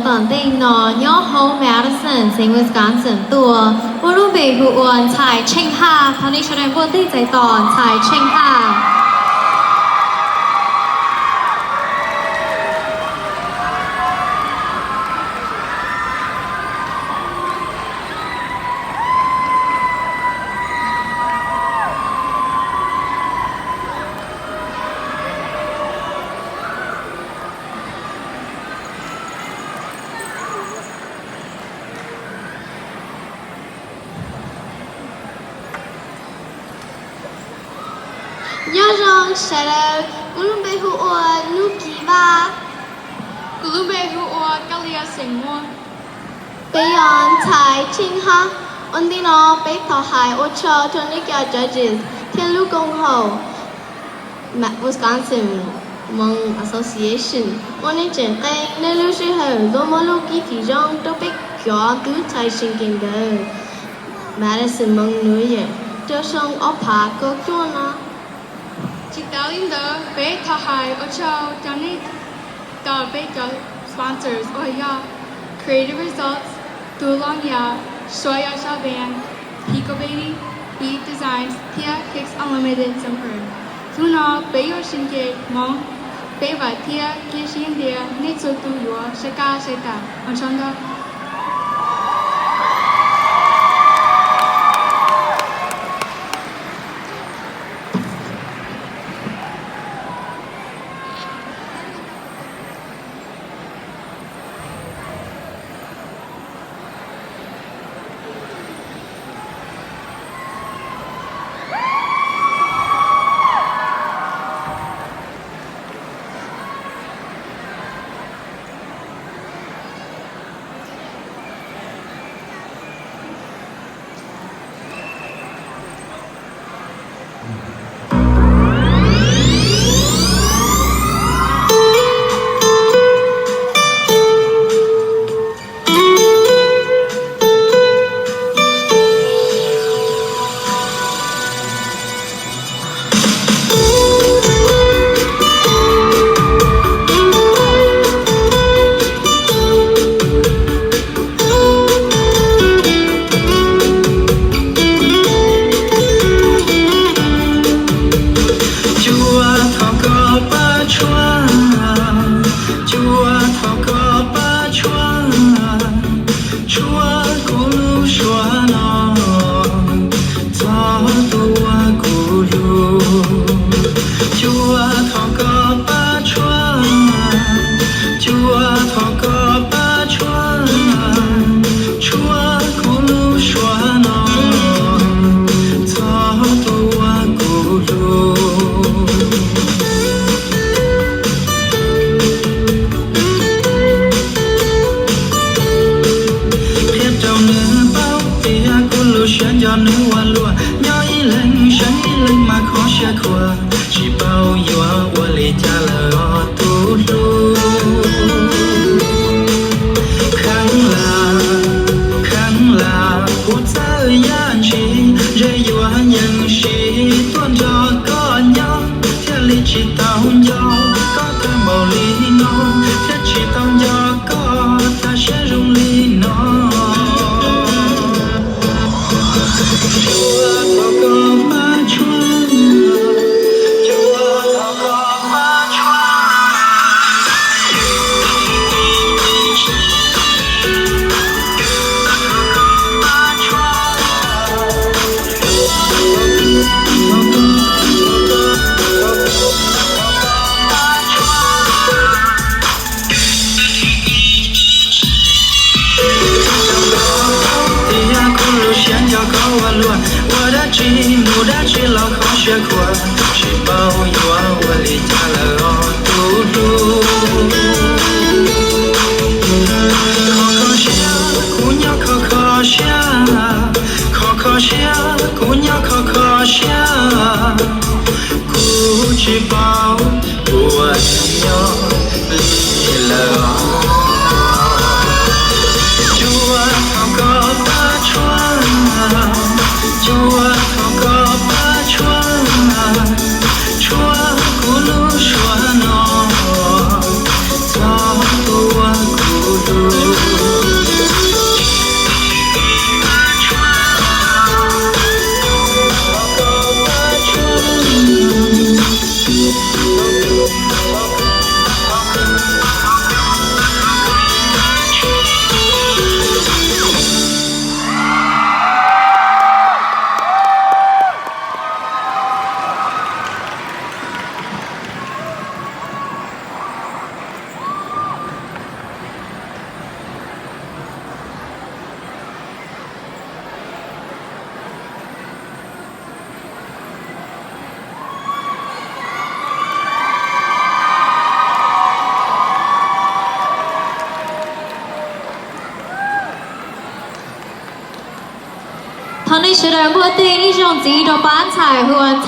Tom ntej no nyob hauv Madison, xeev Wisconsin tuaj, muaj lub npe hu ua Ntxhais Tsheej Haj. Thov nej sawv daws npuaj ntej txais tos Ntxhais Tsheej Haj. Nyob zoo sawv daws, kuv lub npe hu ua Nub Kiv Vaj. Kuv lub npe hu ua Kab Lia Xeem Muaj. Peb yog Ntxhais Tsheej Haj. Ua ntej no peb thov hais ua tsaug rau nej cov judges thiab lub koom haum Wisconsin Hmong Association uas nej tseem qee nej lub sij hawm los muab lub cib fim zoo rau peb cov tub ntxhais singing ntawm Madison Hmong New Year rau xyoo ob phav kaum cuaj no. Tsis tas li ntawd, peb thov hais ua tsaug rau nej, rau peb cov sponsors uas yog Creative Results, Tus Looj Yaj, Suav Yaj Sab Band, Pico Baby, Beat Designs thiab Kicks Unlimited Zipper. Hnub no peb yuav sib nce Hmoob, peb vam thiab cia siab tias nej txhua tus yuav sai kaj sai tas. Ua tsaug ntau. Cua thov koj pab tshuab, cua thov koj pab tshuab, tshuab kuv lub suab no txog tus uas kuv hlub. Cua thov koj pab tshuab, cua thov koj pab tshuab, tshuab kuv lub suab no txog tus uas kuv hlub. Qhia rau nws paub tias kuv lub siab nco nws ua luaj, nyob ib leeg seev ib leeg mas kho siab khuav, tsis paub yuav ua li cas lawm os tus hlub. Kheev lam, kheev lam kuv txawj yam ntsis, ntshe yuav yeej siv tuaj nrog koj nyob, thiaj li tsis tau nco koj tag npaum li no, thiaj tsis tau nco koj tag siab zoo li no. Tias kuv lub siab nco koj ua luaj, ua dab tsi mus dab tsi los kho siab khuav, tsis paub yuav ua li cas lawm os tus hlub. Kho kho siab kuv nyob kho kho siab, kho kho siab kuv nyob kho kho siab, kuv tsis paub ua nyob li lawm. Cua thov koj pab tshuab, cua thov koj pab tshuab, tshuab kuv lub suab no txog tus uas kuv hlub. Nej sawv daws muaj tej ib zaug ntxiv rau pab ntxhais hu ua ntxhais